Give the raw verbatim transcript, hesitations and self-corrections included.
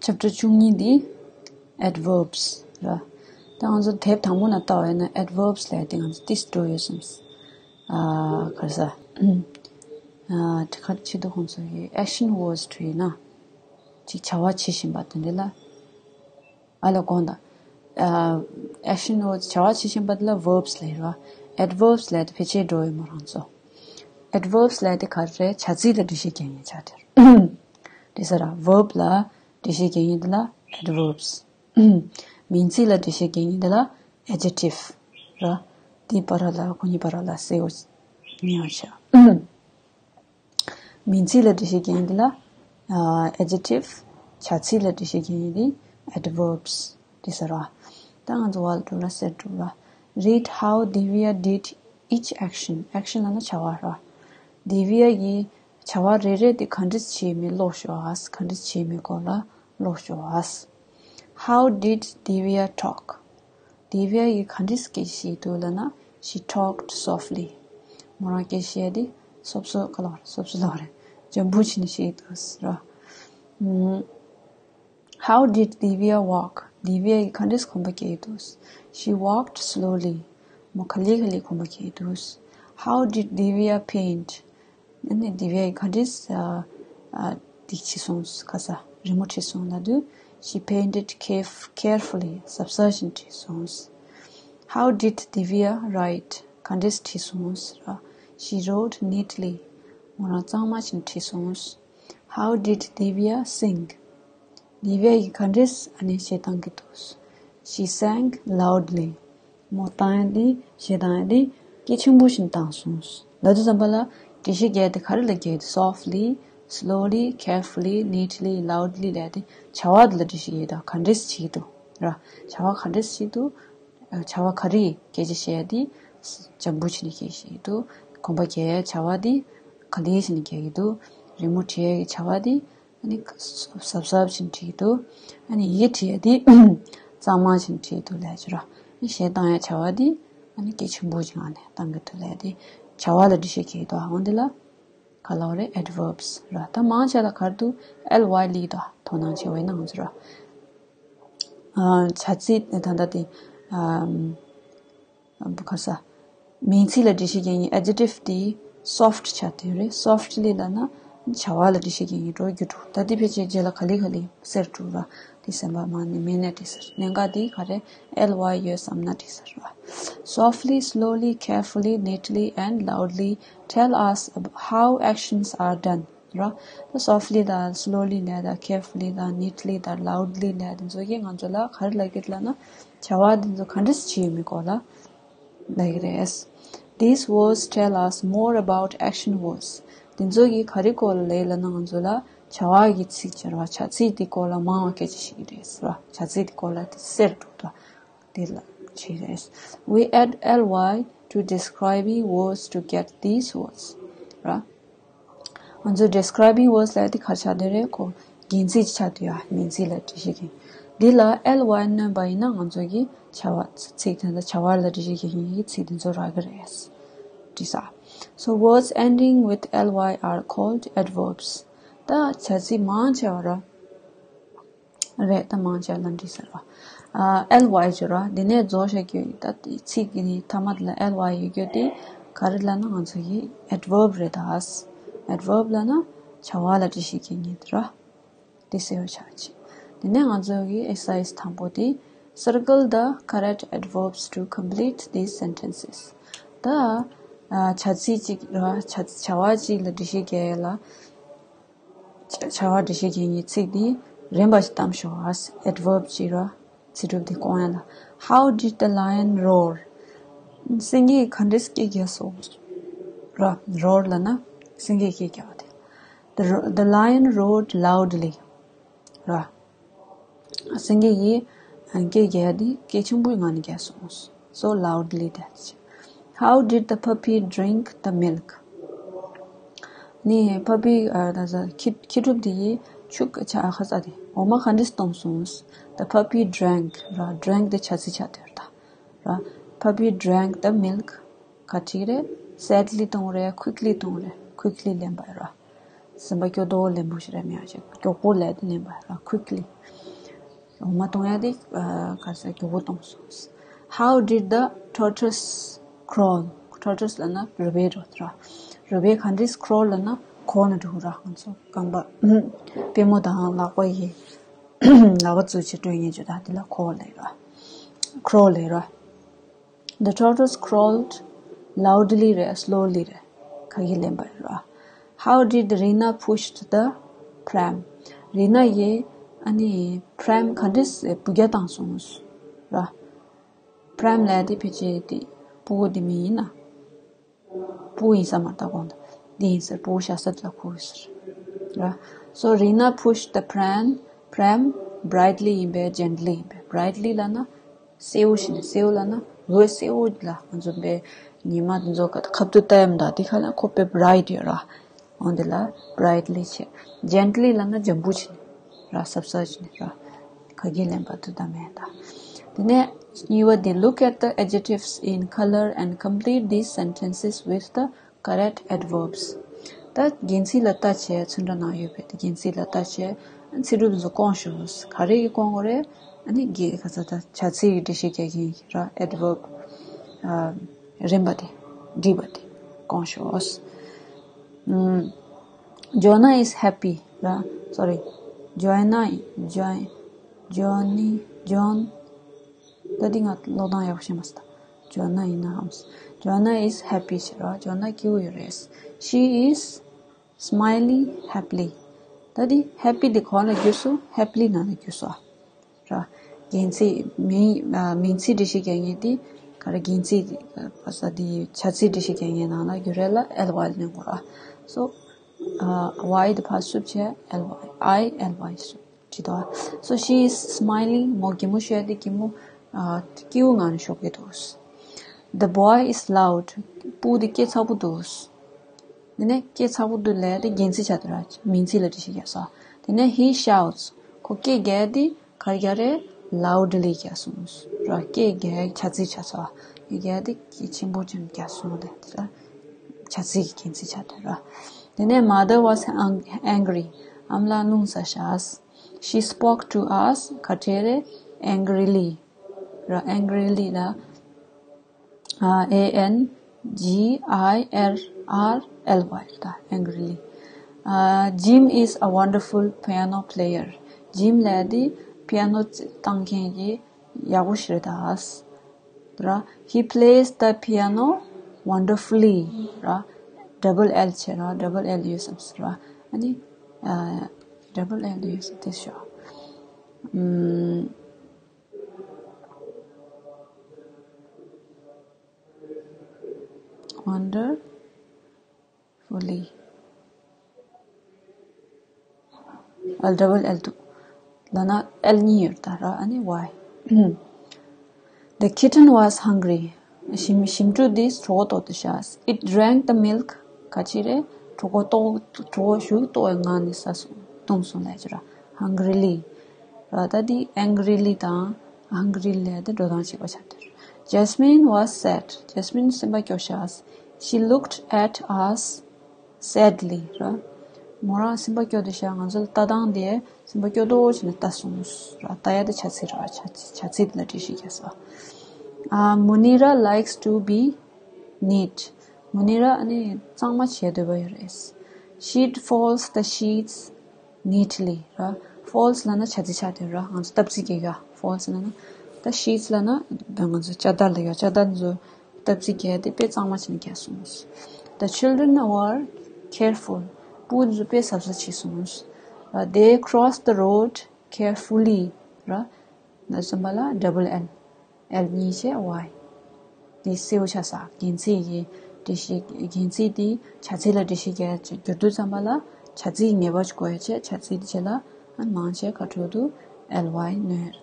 ཆེབ་ཊར་བཅུ་གཉིས་འདི་adverbs ར། ད་ང་ཚོ་དེབ་དང་པོ་ནས་ལྟ་བ་ཡིན་ན་adverbs ལབ་དེ་ང་ཚོ་ཏིས་འགྲོ་ཡོད་སོང་། ཨ་ག་རེ་ཟ། ཨ་དེ་ག་ཆེད་དུ་ཁོང་ཚོ་གི་action verbs བྲིས་ན། ཅིག་བྱ་བ་བྱེད་བཞིན་པ་དེ་འདྲ་ལ། ཨ་ལ་དགོངས་དག་ཨ་action verbs བྱ་བ་བྱེད་བཞིན་པ་དེ་ལ་verbs ལབ་ར། adverbs ལབ་དེ་ཕལ་ཆེར་འགྲོ་ཡོད་མོ་རང་ཚོ། adverbs ལབ་དེ་ག་རེ་རེད། བྱ་ཚིག་ལ་འགྲེལ་བཤད་རྒྱག་མཁན་ཆགས་དེ་རེད། དེ་ས་ར་verb ལ་འགྲེལ་བཤད་རྒྱག་མཁན་དེ་ལ་adverbs མིང་ཚིག་ལ་འགྲེལ་བཤད་རྒྱག་མཁན་དེ་ལ་adjective ར། དེའི་བར་ལ་ཁོ་གཉིས་བར་ལ་གསལ་བོ་ཉེ་བ་བྱ། མིང་ཚིག་ལ་འགྲེལ་བཤད་རྒྱག་མཁན་དེ་ལ་ཨ་adjective བྱ་ཚིག་ལ་འགྲེལ་བཤད་རྒྱག་མཁན་དེ་adverbs དེ་ཟེར་བ། ད་ང་ཚོ་བ་ལ་འགྲོ་ལ་གསལ་འགྲོ་ལ། Read how Divya did each action. action ལབ་ན་བྱ་བ་ར། Divya གིས་བྱ་བ་རེ་རེ་དེ་ག་འདྲས་བྱས་མིན་ཀློག་ཤོག་ཨ། ག་འདྲས་བྱས་མིན་སྐོར་ལ་ཀློག་ཤོག་ཨ། How did Divya talk? Divya གིས་ག་འདྲས་སྐད་ཆ་བཤད་འདུག་ལབ་ན། She talked softly. མོ་རང་སྐད་ཆ་བཤད་དེ་སོབ་སོབ་ག་ལབ་རེད། སོབ་སོབ་ལབ་རེད། འཇམ་པོ་བྱས་ནས་བཤད་འདུག་ཟེར་ར། ཨུམ། How did Divya walk? Divya གིས་ག་འདྲས་གོམ་པ་བརྒྱབ་འདུག She walked slowly. མོ་ག་ལེ་ག་ལེ་གོམ་པ་བརྒྱབ་འདུག How did Divya paint? ཨ་ནི་Divya གིས་ག་འདྲས་ཨ་ཨ་འདི་བྱས་སོང་། ག་ས་རི་མོ་བྲིས་སོང་ལབ་དུས། She painted caref- carefully. གཟབ་གཟབ་བྱས་ནས་བྲིས་སོང་། How did Divya write? ག་འདྲས་བྲིས་སོང་ཟེར་ར། She wrote neatly. མོ་རང་གཙང་མ་བྱས་ནས་བྲིས་སོང་། How did Divya sing? Divya གིས་ག་འདྲས་ཨ་ནི་གཞས་བཏང་གི་འདུག She sang loudly. མོ་བཏང་ཡ་དེ་གཞས་བཏང་ཡ་དེ་སྐད་ཆེན་པོ་བྱས་ནས་བཏང་སོང་། ལབ་དུས་ཙམ་པ་ལ་འགྲེལ་བཤད་རྒྱག་དེ་ག་རེ་ལ་རྒྱག་དེ། softly, slowly, carefully, neatly, loudly ལབ་དེ་བྱ་བ་དེ་ལ་འགྲེལ་བཤད་རྒྱག་དེ། ག་འདྲས་བྱེད་ཀྱི་འདུག་ར། བྱ་བ་ག་འདྲས་བྱེད་ཀྱི་འདུག་བྱ་བ་ག་རེ་སྐད་ཆ་བཤད་ཡ་དེ་འཇམ་པོ་བྱས་ནས་སྐད་ཆ་བཤད་ཀྱི་འདུག་གོམ་པ་རྒྱག་ཡ་བྱ་བ་དེ་ག་ལེ་བྱས་ནས་རྒྱག་གི་འདུག་རི་མོ་བྲིས་ཡ་གི་བྱ་བ་དེ་ཨ་ནི་གཟབ་གཟབ་བྱས་ནས་བྲིས་འདུག་ཨ་ནི་ཡི་གེ་བྲིས་ཡ་དེ་གཙང་མ་བྱས་ནས་བྲིས་འདུག་ལབ་ཀྱི་ར། ཨ་ནི་གཞས་བཏང་ཡ་བྱ་བ་དེ་ཨ་ནི་སྐད་ཆེན་པོ་ཅིག་ངང་ནས་བཏང་གི་འདུག་ལབ་དེ་བྱ་བ་ལ་འགྲེལ་བཤད་རྒྱག་གི་འདུག་འོ་འདི་ལ་ག་ལབ་རེད། adverbs ར། ད་མང་ཆེ་ལ་ག་རེ་འདུག ly ལབ་ཀྱི་འདུག་དོ་སྣང་བྱེད་པ་ཡིན་ན་ང་ཚོ་ར། ཨ་བྱ་ཚིག་ད་ལྟ་དེ་ཨ། ག་ས། མིང་ཚིག་ལ་འགྲེལ་བཤད་རྒྱག་མཁན་adjective དེ་soft ཆགས་བསྡད་རེད། softly ལབ་ན་བྱ་བ་ལ་འགྲེལ་བཤད་རྒྱག་མཁན་འགྲོ་རྒྱུ་འགྲོ། ད་དེ་ཕལ་ཆེར་རྗེས་ལ་ག་ལེ་ག་ལེ་གསལ་འགྲོ་ར། དེ་སེམས་པ་མ་ནི་མེད་ན་འགྲིག་ས་རེད། གནད་འགག་དེ་ག་རེ། ly ཡོད་བསམ་ན་འགྲིག་ས་རེད་བ། Softly, slowly, carefully, neatly and loudly tell us ab- how actions are done. ར། ད་softly དང་slowly ལབ་དང་carefully དང་neatly དང་loudly ལབ་དེ་ཚོ་གིས་ང་ཚོ་ལ་ག་རེ་ལབ་ཀྱི་ལབ་ན། བྱ་བ་དེ་ཚོ་ག་འདྲས་བྱེད་ཡོད་མེད་སྐོར་ལ་ལབ་ཀྱི་རེད། These words tell us more about action verbs. དེ་ཚོ་གིས་ག་རེ་སྐོར་ལ་ལབ་ལབ་ན་ང་ཚོ་ལ་བྱ་བ་གི་ཚིག་ཅེས་ར་བྱ་ཚིག་དེ་སྐོར་ལ་མང་བ་སྐད་ཆ་བཤད་ཀྱི་རེད་ཟེར་བ། བྱ་ཚིག་དེ་སྐོར་ལ་དེ་གསལ་འགྲོ་ད། དེ་ལ་བྱེད་རེད། We add ly to describing words to get these words. ར། ང་ཚོ་describing words ལབ་དེ་ག་རེ་ཆགས་བསྡད་རེད། ཁོ་རྒྱན་ཚིག་ཆགས་བསྡད་ཡ། མིང་ཚིག་ལ་འགྲེལ་བཤད་རྒྱག་འདི་ལ་ly བསྣན་པ་ཡིན་ན་ང་ཚོ་གི་བྱ་བ་ཚིག་དེ་འདྲ་བྱ་བ་ལ་འགྲེལ་བཤད་རྒྱག་མཁན་གྱི་ཚིག་དེ་ཚོ་རག་གི་རེད། འགྲིག་ས། So words ending with ly are called adverbs. ད་བྱ་ཚིག་མང་ཆེ་བ་ར། རེད། ད་མང་ཆེ་ལ་འགྲིག་ས་ར། ཨ་ly ཅེས་ར་འདི་ནས་རྫོགས་བྱ་རྒྱུ་ད་ཚིག་གི་མཐའ་མ་དེ་ལ་ly ཡོད་རྒྱུ་དེ་ག་རེ་ལབ་ན་ང་ཚོ་གི་adverb རེད་ད། adverb ལབ་ན་བྱ་བ་ལ་འགྲེལ་བཤད་རྒྱག་མཁན་དེ་ར། དེ་གསལ་བོ་ཆགས་ཀྱི། དེ་ནས་ང་ཚོ་གི་exercise དང་པོ་དེ། Circle the correct adverbs to complete these sentences. ད་ཨ་བྱ་ཚིག་ཅིག་ར་བྱ་བྱ་བ་ཅིག་ལ་འགྲེལ་བཤད་རྒྱག་ཡ་ལ། བྱ་བ་འགྲེལ་བཤད་རྒྱག་མཁན་གྱི་ཚིག་འདི་རིམ་པ་ཞིག་བཏང་ཤོག་ཨ། adverb ཅིག་ར་ཚིག་གྲུབ་འདི་སྐོང་ཡ་ལ། How did the lion roar? སེང་གེས་ག་འདྲས་སྐད་རྒྱག་སོང་། ར་roar ལབ་ན་སེང་གེས་སྐད་རྒྱག་པ་དེ། The ro- the lion roared loudly. ར། སེང་གེ་ཡིས་སྐད་རྒྱག་དེ་སྐད་ཆེན་པོའི་ངང་ནས་རྒྱག་སོང་། So loudly that. How did the puppy drink the milk? ནི་puppy ཨ་ད་ཟ་ཁྱི་ཁྱི་ཕྲུག་དེ་ཡིས་ཆུ་ཆ་ཁ་ས་དེ་འོ་མ་ག་འདྲས་བཏུང་སོང་། The puppy drank. ར་drank དེ་བྱ་ཚིག་ཆགས་བསྡད་ཡོད་རེད་ད། ར། Puppy drank the milk. ག་ཅིག་རེད། sadly བཏུང་རེད། quickly བཏུང་རེད། quickly ལེན་པ་ར། སེམས་པ་སྐྱོ་དོ་ལེན་པོ་ཞིག་རེད་མི་ཡ་ཞིག་མགྱོགས་པོ་ལས་དེ་ལེན་པ་ར། Quickly འོ་མ་གཏོང་ཡ་དེ་ག་ས་མགྱོགས་པོ་གཏོང་སོང་། How did the tortoise crawl? Tortoise ལབ་ན་རུས་སྦལ་རེད་ར། རུས་སྦལ་ག་འདྲས་crawl ལབ་ན་འཁོར་ནས་འགྲོ་ར། ང་ཚོ་རྐང་པ་པུས་མོ་དང་ལག་པ་ཡི་ལག་པ་བཙུགས་བྱས་འགྲོ་ཡིན་ཅེས་ད་དེ་ལ་འཁོར་ལབ་ར། Crawl ལབ་ར། The tortoise crawled loudly རེད། Slowly རེད། ག་གི་ལེན་པ་རེད་ར། How did Rina pushed the pram? རི་ན་ཡིས་ཨ་ནི་pram ག་འདྲས་སྦུ་རྒྱག་བཏང་སོང་ར། Pram ལབ་དེ་ཕལ་ཆེར་དེ་ཕྲུ་གུ་དེ་མི་ཡིན་ན། ཕྲུ་གུ་ཡིན་ས་མ་རེད་ད་གོང་དུ། འདི་ཡིན་ཟེར། ཕྲུ་གུ་བཞག་ས་དེ་ལ་ཁུར་ཟེར་ར། So Rina pushed the pram, pram brightly ཡིན་པས་gently ཡིན་པས། Brightly ལབ་ན་གསལ་བོ་ཞིག་ནས། གསལ་བོ་ལབ་ན་འོད་གསལ་བོ་ལ་ང་ཚོ་པའི་ཉི་མ་དེ་ཚོ་ཁ་ཐུག་ལྟ་ཡམ་ད་དེ་ཁ་ལ་ཁོ་པའི་bright ཡོད་ར། འོན་ཏེ་ལ་brightly བྱས། Gently ལབ་ན་འཇམ་པོ་བྱས་ནས་ར། སབ་སབ་བྱས་ནས་ར། ག་གི་ལེན་པ་དུ་ད་མེད་ད། དེ་ནས་གཉིས་པ་དེ། Look at the adjectives in color and complete these sentences with the correct adverbs. ད་རྒྱན་ཚིག་ལ་ལྟ་བྱས། ཚོན་ཁྲ་ནང་ཡོད་པའི་དེ་རྒྱན་ཚིག་ལ་ལྟ་བྱས། ཚིག་གྲུབ་ཚོ་བསྐོང་ཤོག་ག་རེ་གི་བསྐོང་དགོས་རེད། ཨ་ནི་གི་ག་ས་ད་བྱ་ཚིག་གི་འགྲེལ་བཤད་རྒྱག་གིན་ར། Adverb རིམ་པ་དེ། བསྒྲིགས་པ་དེ་བསྐོང་ཤོག Joanna is happy ར། Sorry. Joanna, Joanna, Johnny, John. ད་འདི་ང་ཀློག་སྟངས་ཡག་པོ་ཤེས་མ་སོང་། Joanna ཡིན་ན་ཧམ། Joanna is happy བྱས་ར། Joanna སྐྱིད་པོ་ཡོད་རེད། She is smiling happily. ད་འདི་happy འདི་ག་ལ་བསྒྱུར་སོང་། Happily ནང་ལ་བསྒྱུར་སོང་། ར། རྒྱན་ཚིག་མིང་། མིང་ཚིག་འགྲེལ་བཤད་རྒྱག་མཁན་དེ་ག་རེ། རྒྱན་ཚིག་ཨ་ས་དེ་བྱ་ཚིག་འགྲེལ་བཤད་རྒྱག་མཁན་ནང་ལ་བསྒྱུར་རེད་ལ་ly ལེན་དགོས་ར། So ཨ་ly དེ་ཕར་བསུབ་བྱས་ly། I ly བསུབ་བྲིས་འདུག So she is smiling. མོ་གད་མོ་ཤོར་ཡ་དེ་གད་མོ་ཨ་སྐྱིད་པོ་ངང་ནས་ཤོར་གྱི་འདུག The boy is loud. སྤུ་གུ་དེ་སྐད་ཚ་པོ་འདུག་དེ་ནས་སྐད་ཚ་པོ་འདུག་ལབ་དེ་རྒྱན་ཚིག་ཆགས་འདུག་ར། མིང་ཚིག་ལ་འགྲེལ་བཤད་རྒྱག་སོང་། དེ་ནས་he shouts. ཁོ་སྐད་རྒྱག་དེ་ག་རེ་རྒྱག་རེད། Loudly རྒྱག་སོང་ར། སྐད་རྒྱག་བྱ་ཚིག་ཆགས་སོང་། སྐད་རྒྱག་དེ་སྐད་ཆེན་པོ་ཅན་རྒྱག་སོང་ལབ་དེ་ལ་བྱ་ཚིག་གི་རྒྱན་ཚིག་ཆགས་འདུག་ར། དེ་ནས་mother was ang- angry. ཨ་མ་ལགས་རླུང་ཟ་ཤག She spoke to us ག་རེ་རེད། Angrily ར། Angrily ལ A N G I R R L Y ད་angrily. Jim is a wonderful piano player. Jim ལབ་དེ་པི་ཡ་ནོ་བཏང་མཁན་གྱི་ཡག་པོ་ཞིག་རེད་ད། ར། He plays the piano wonderfully ར། Double L བྱས་ར། Double L ཡོད་བསམ་སོང་ར། ཨ་ནི་ཨ་double L ཡོད་བསམ་དེ་ཤོག་ཨམ། Wonderfully. L double L འདུག་ལབ་ན་L གཉིས་ཡོད་ད་ར། ཨ་ནི་Y. The kitten was hungry. ཞིམ་ཞིམ་ཕྲུག་འདི་གྲོད་ཁོག་ལྟོགས་འདུག་ཤག It drank the milk ག་ཅི་རེད། གྲོད་ཁོག་ལྟོགས། གྲོད་ཁོག་ཞེ་པོ་ལྟོགས་པའི་ངང་ནས་ཟ་སོང་། འཐུང་སོང་ལབ་ཀྱི་ར། Hungrily ར། ད་འདི་angrily དང་hungrily ལབ་དེ་འགྲོ་སྟངས་གཅིག་པ་ཆགས་འདུག Jasmine was sad. Jasmine སེམས་པ་སྐྱོ་ཤག She looked at us sadly ར། མོ་རང་སེམས་པ་སྐྱོ་འདུག་ཤག་ང་ཚོ་ལ་ལྟ་སྟངས་དེ་སེམས་པ་སྐྱོ་ཏོག་ཅིག་ནས་ལྟ་སོང་ར། ལྟ་ཡ་དེ་བྱ་ཚིག་ར། བྱ་ཚིག་བྱ་ཚིག་ལ་འགྲེལ་བཤད་རྒྱག་ས། ཨ། Munira likes to be neat. Munira ཨ་ནི་གཙང་མ་བྱེད་འདོད་པ་ཡོད་རེད། She folds the sheets neatly ར། Folds ལབ་ན་བྱ་ཚིག་ཆགས་དེ་ར། ང་ཚོ་སྟབས་ཚིགས་རྒྱག་ཡ། Folds ལབ་ན། ད་sheets ལབ་ན་ང་ཚོ་ཅ་དར་ལབ་ཡ། ཅ་དར་ཚོ་སྟབས་ཚིགས་རྒྱག་དེ་དཔེ་གཙང་མ་བྱས་ནས་རྒྱག་སོང་། The children were careful. ཕྲུ་གུ་ཚོ་དཔེ་གཟབ་གཟབ་བྱས་སོང་། They crossed the road carefully ར། ན་གསུམ་པ་ལ་double L L གཉིས་བྱས་Y. འདི་གསལ་པོ་ཆགས་ས། རྒྱན་ཚིག་གི་འགྲེལ་བཤད། རྒྱན་ཚིག་འདི་བྱ་ཚིག་ལ་འགྲེལ་བཤད་རྒྱག་བསྒྱུར་དུས་ཙམ་པ་ལ་བྱ་ཚིག་ངེས་པར་དགོས་ཡ་བྱས། བྱ་ཚིག་འདི་བྱས་ལ་ཨ་མང་ཆེ་ག་འཕྲོ་དུ་L Y སྣོན།